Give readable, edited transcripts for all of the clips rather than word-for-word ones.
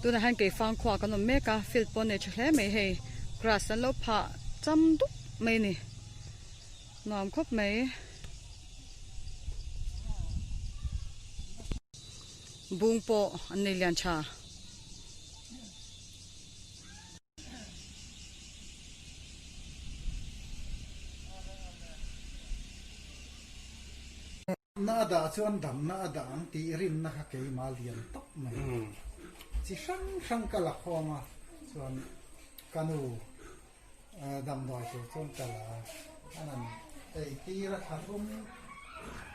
Tunah hian keifang khuaah kan awm mek a, field pawh a nei tha hle mai hei, grass an lo phah cham dup mai a ni, nuam khawp mai. Bung pawh an nei lian tha. Na a dah chuan damna a dah ang tih rinna kha keimah lian tawp mai. Chi hrang hrang ka la khawm a, chuan ka nu damdawi tur chuan ka la a, an han ei tir a, thla thum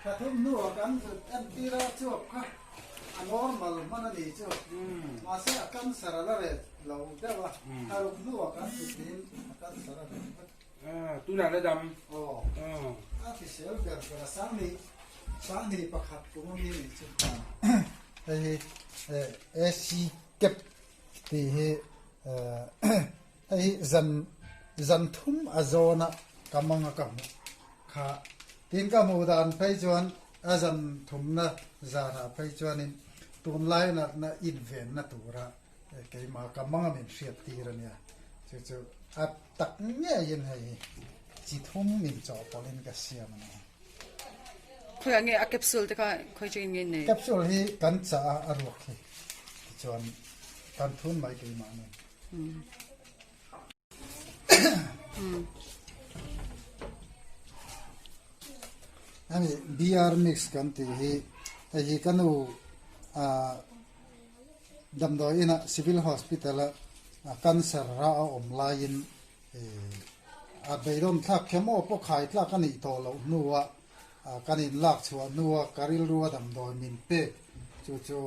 thla thum hnuah kan zut entir a chuap kha a normal hman a nih chu, mahse a cancer a la ret lo deuh a, thla ruk hnuah kan zut in a cancer a ret vek. Tunah la dam. Aw. A hrisel ber ber a Sangni Sangni pakhat kum a mi nih chu. Hei hi AC cap tih hi hei hi zan zan thum a zawn a ka mang a ka hmuh kha tin ka hmuh dan phei chuan a zan thumna zanah phei chuanin tunlai natna invenna tura Keimah ka mang a min hriat tir a nia, chu chu a tak ngeiin hei hi chi thum min chawhpawlhin ka siam a ni. Khawiah nge a capsule te kha khawi chungin nge nei? Capsule hi kan chah a, a ruak hi tichuan kan thun mai keimah nen. Hemi BR mix kan tih hi hei hi ka nu ah damdawi inah civil hospital a cancer a a awm laiin ih a beidawn thlak khem aw pawh khai tlak a nih tawh loh hnuah kan inlak chhuah hnua ka rilru a damdawi min pek chu chu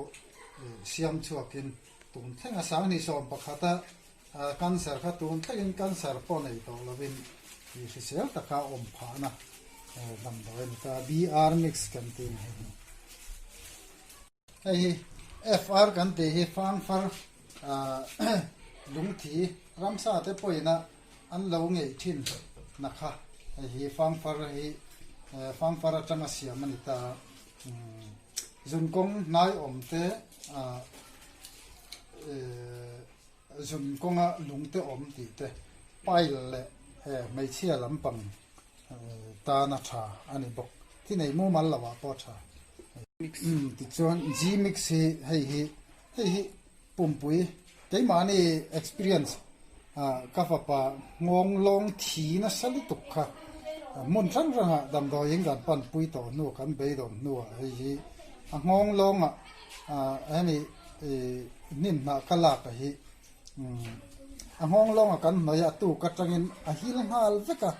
ih siam chhuakin tun thleng a sanghnih 11 a Cancer kha tun thlengin cancer pawh nei tawh lovin ih hrisel taka awm phahna damdawi a ni ta. BR mix kan tih ang hei hi. Hei hi FR kan tih hi fangfar lungthi ramsa te pawhin a an lo ngeih thin na kha hei hi fangfar hi fangfar atanga siam a ni ta. Zunkawng hnai awm te Zun kawnga lungte awm tih te pile leh hmeichhia lampang tana tha a ni bawk. Thi nei mumal lo ah pawh tha. Tichuan G-mix hi hei hi hei hi pumpui keimahni experience ka fapa nghawng lawng thi nasa lutuk kha hmun hrang hrangah damdawiin kan panpui tawh hnu kan beidawm hnuah hei hi a nghawng lawngah hemi hnim hnah ka lak a hi a nghawng lawngah kan hnawih a tuk atangin a hil nghal vek a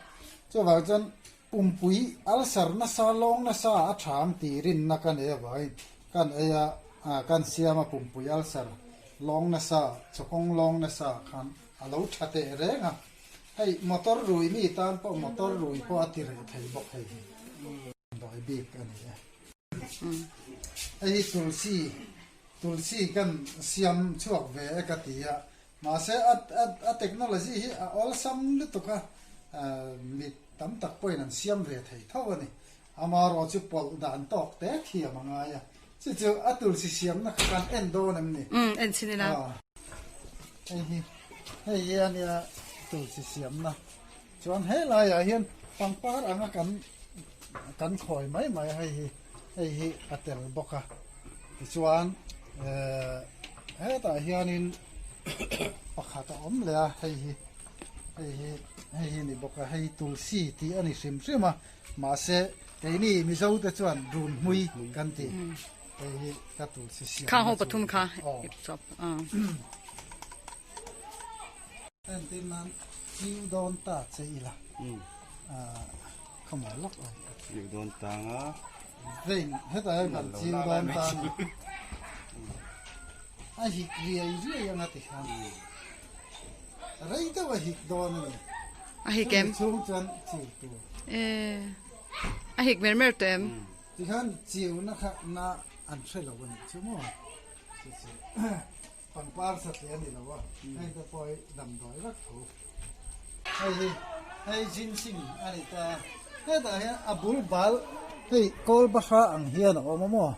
chuvang chuan pumpui ulcer nasa lawng nasa a tham tih rinna ka nei avangin kan ei a kan siam a pumpui ulcer lawng nasa chawkawng lawng nasa khan a lo tha teh reng a hei motor rui mi tan pawh motor rui pawh a ti reh thei bawk hei hi dawi bik a ni e. Hei hi tulsi tulsi kan siam chhuak ve e ka ti a mahse a a technology hi a awlsam lutuk a mi tam tak pawhin an siam ve thei tho a ni amarawh chu pawlh dan tawk te thiam a ngai a chu chu a tulsi siamna kha kan en dawn em ni? Umm en chhin ila. Hei hi hei hi a nia tulsi siamna. Chuan helaiah hian pangpar anga kan kan khawi mai mai a hei hi hei hi a tel bawk a tichuan ehh hetah hianin pakhat a awm leh a hei hi hei hi hei hi a ni bawk a hei tulsi tih a ni hrim hrim a mahse keini mizo te chuan runhmui kan ti hei hi ka tulsi siamna Kha ho pathum kha aw. Entir nan chiu dawn ta che ila kha maw lawk ang. Chiu dawn tang a. Vein hetah hian kan chiu dawn ta a ni. A hik riai riai anga ti khan. Rei deuh a hik dawn a ni. A hik em? Chumi chhung chuan chiu tur. A hik mer mer tawh em? Tikhan chiu na kha na an hre lo a nih chu maw. Chu chu. Pangpar satliah a ni lo a, heng te pawh hi damdawi vek tho. Hei hi hei ginseng a ni ta a, hetah hian a bul bal hei kawl bahra ang hian a awm a maw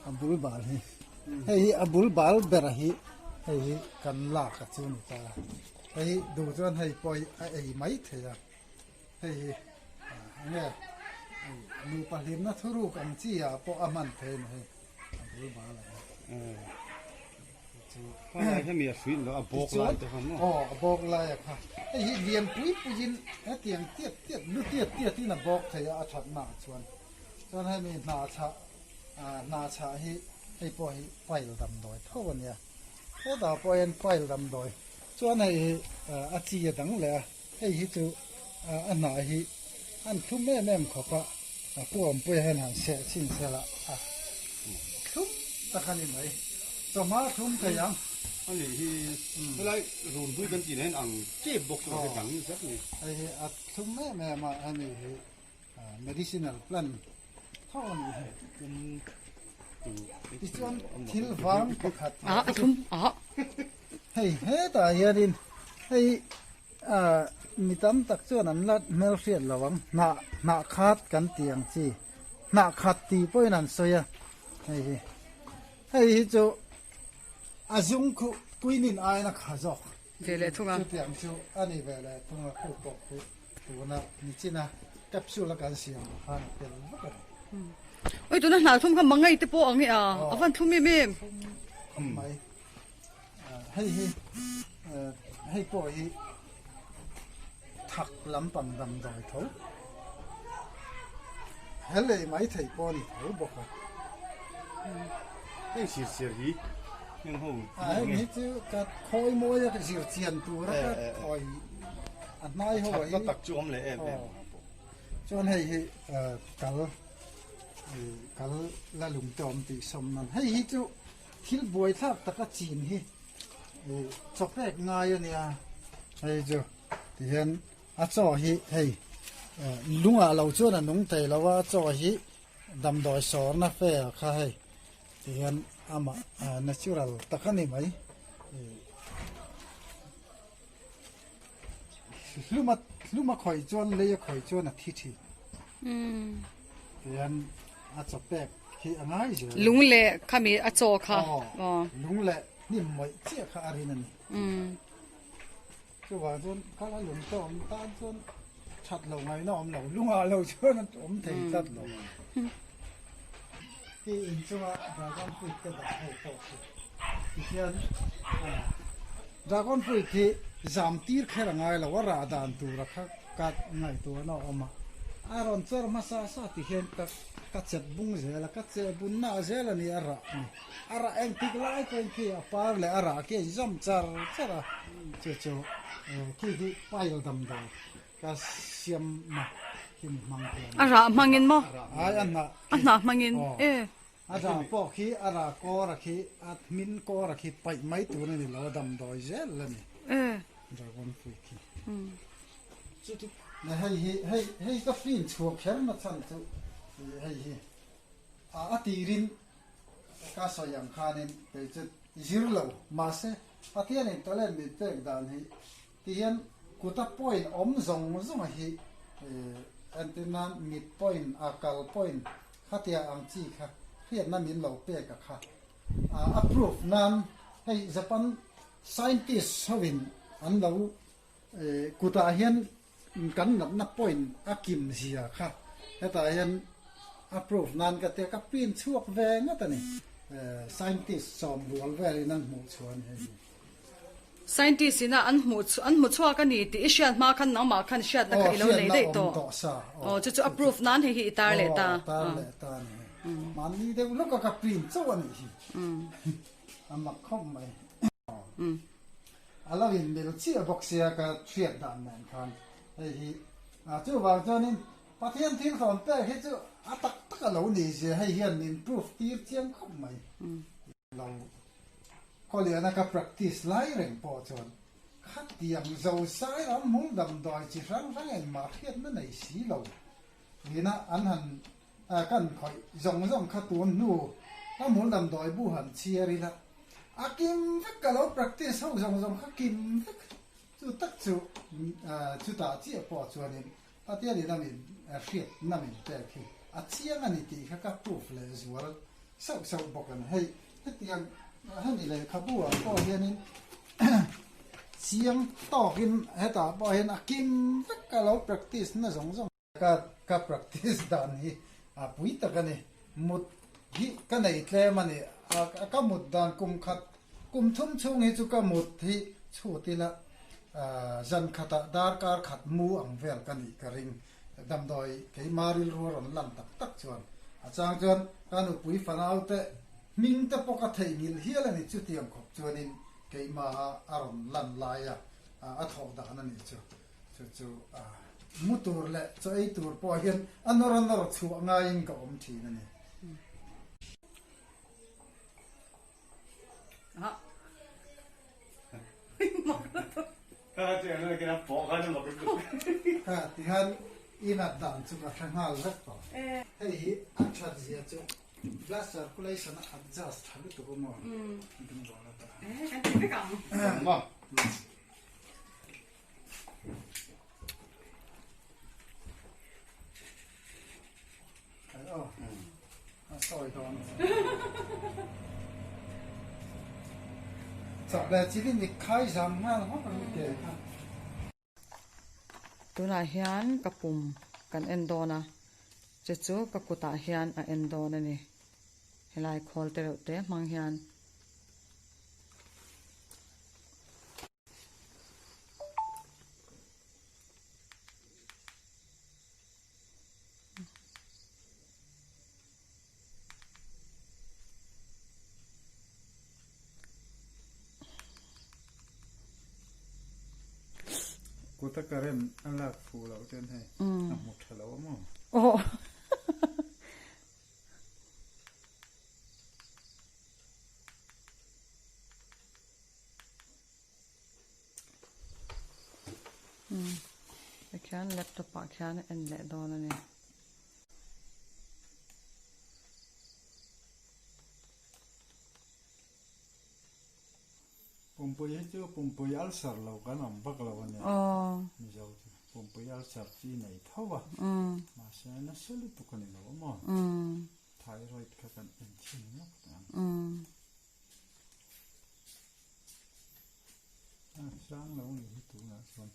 a bul bal hi, hei hi a bul bal ber hi. Hei hi kan lak a chu ni ta. Hei hi duh chuan hei pawh hi a ei mai thei a. Hei hi enge nupa hlimna thuruk ang chi ah pawh a hman thei a ni hei a bul bal ang chu. Hemi a hruih loh a bawk lai te kha maw? Aw a bawk lai a kha. Hei hi lian pui puiin hetiang tiat tiat lu tiat tiatin a bawk thei a a thatna ah chuan. Chuan hemi hna chhah hna chhah hi hei pawh hi pile damdawi tho a nia. Hetah pawh hian pile damdawi chuan hei hi a chi a dang leh a. Hei hi chu a hnah hi an thlum em em khawp a, a pu awmpuia hian han seh chhin sela a thlum tak a ni mai. Chawhma thlum thei ang. A nih hi helai runpui kan tih nen ang tep bawk chu a dang zet a ni. Hei hi a thlum em em a, hemi hi medicinal plant tho a nih hi. Tichuan thil vang pakhat. A thlum a. Hei hetah hianin hei ah mi tam tak chuan an la hmelhriat lo ang hnah hnah khat kan tih ang chi hnah khat tih pawhin an sawi a hei hi hei hi chu a zung khuh puinin aina kha zawk ve leh thung a chutiang chu a ni ve leh thung a khu pawh khu tuna nichina capsule a kan siam ang khan a tel vek a ni. Oi tuna hnah thum kha mangai te pawh ang e a a van thum em em. Thum mai. Hei hi hei pawh hi thak lampang damdawi tho he lei mai thei pawh a ni tho bawk a. Hei sir sir hi heng ho a heng hi chu ka khawi mawi a ka zir chian tur a ka khawi a hnai ho hi tak chu awm leh em em chuan hei hi kal kal la lung te awm tih sawm nan hei hi chu Thil buaithlak taka chin hi chaw pek ngai a nia, hei chu tihian a chaw hi hei lungah lo chuan a nung thei lo a, a chaw hi damdawi sawrna fe ah kha hei tihian amah natural tak a ni mai. Hluma hluma khawih chuan lei a khawih chuan a thi thin. Tihian a chaw pek khi a ngai zel. Lung leh khami a chaw kha. Aw lung leh hnim mawih chiah kha a rin a ni. Chuvang chuan kal a lung te awm tan chuan that lo ngaihna awm lo lungah lo chuan a awm thei tlat lo. Khi inchunga dragon fruit te dah ho pawh khi tihian dragon fruit hi zam tir kher a ngai lo a rah dan tura kha ka ngaihtuahna a awm a a rawn chawr hmasa sa tihian ka ka chep bung zel a ka cheh bun nah zel a ni a rah ni a rah engtik lai pawhin khi a par leh a rah khi a inzawm char char a chu chu khi hi pile damdawi Ka siam na khi mi hmang khi a ni. A rah hmangin maw? Ai a hnah khi. A hnah hmangin e. A rah pawh khi a rah kawr a khi a hmin kawr a khi paih mai tur a ni lo a damdawi zel a ni. E. Dragon fruit khi. Hei hi hei hei ka fin chhuah kher na chhan chu hei hi a tirin ka sawi ang khanin kei chu zir lo mahse Pathianin talent min pek dan hi Tihian kuta point awm zawng zawng hi entir nan mit point a kal point khatia ang chi kha hriatna min lo pek a kha a proof nan hei Japan scientist ho in an lo kutah hian kan natna point a kim zia kha hetah hian a proof nan ka tia ka print chhuak ve ngawt a ni scientist sawm rual velin an hmuh chhuah a ni hei hi. Scientist ina an hmuh an hmu chhuak a ni tih i hriat hma khan nangmah khan hriatna kha i lo nei daih tawh. Aw chu chu a proof nan hei hi i tar leh ta. Aw tar leh ta a ni hei. Mahni deuh lawka ka print chauh a nih hi. A mak khawp mai. A lo inmil chiah bawk sia ka hriat dan nen khan hei hi. Chuvang chuanin Pathian thil thawn pek hi chu a tak tak a lo ni zia hei hian min proof tir chiang khawp mai. Lo khawliana ka practice lai reng pawh chuan khatiang zo sai ram hmul damdawi chi hrang hrang engmah hriatna nei si lo nina an han kan khawih zawng zawng kha tun hnu ka hmul damdawi bu han chhiar ila a kim vek ka lo practice ho zawng zawng kha kim vek chu tak chu chutah chiah pawh chuanin Pathianin a min hriatna min pek hi a chiang a ni tih kha ka proof leh zual sauh sauh bawk a ni. Hei hetiang. Hemi lehkhabu ah pawh hianin chiang tawkin hetah pawh hian a kim vek a lo practice na zawng zawng. Ka ka practice dan hi a pui tak a ni. Mut hi ka nei tlem a ni. A ka mut dan kum khat kum thum chhung hi chu ka mut hi chhut ila zan khatah darkar khat mu ang vel ka nih ka ring. Damdawi keima rilru a rawn lan tak tak chuan a chang chuan ka nupui fanau te hming te pawh ka theihnghilh hial a ni chutiang khawp chuanin keimaha a rawn lan laia a thawh dan a nih chu. Chu chu mu tur leh chaw ei tur pawh hian a nawr a nawr chhuah ngaiin ka awm thin a ni. Kha tihian i nat dan chu ka hre nghal vek tawh. Hei hi a that zia chu blood circulation a adjust tha lutuk a maw? Ding rawh la ta. Tunah hian ka pum kan en dawn a, chu chu ka kutah hian a en dawn a ni. Helai khawl te reuh te hmang hian. Kuta current a lak fuh loh chuan hei a hmu tha lo a maw? Aw. Tikhian laptop ah khian a en leh dawn a ni. Pumpui hi chu pumpui ulcer lo kan awm vak lo a nia. Mizo chu pumpui ulcer chi nei tho a. Mahse nasa lutuk a ni lo a maw? Thyroid kha kan en thin ngawt ang. A sang lo ni hi tunah chuan.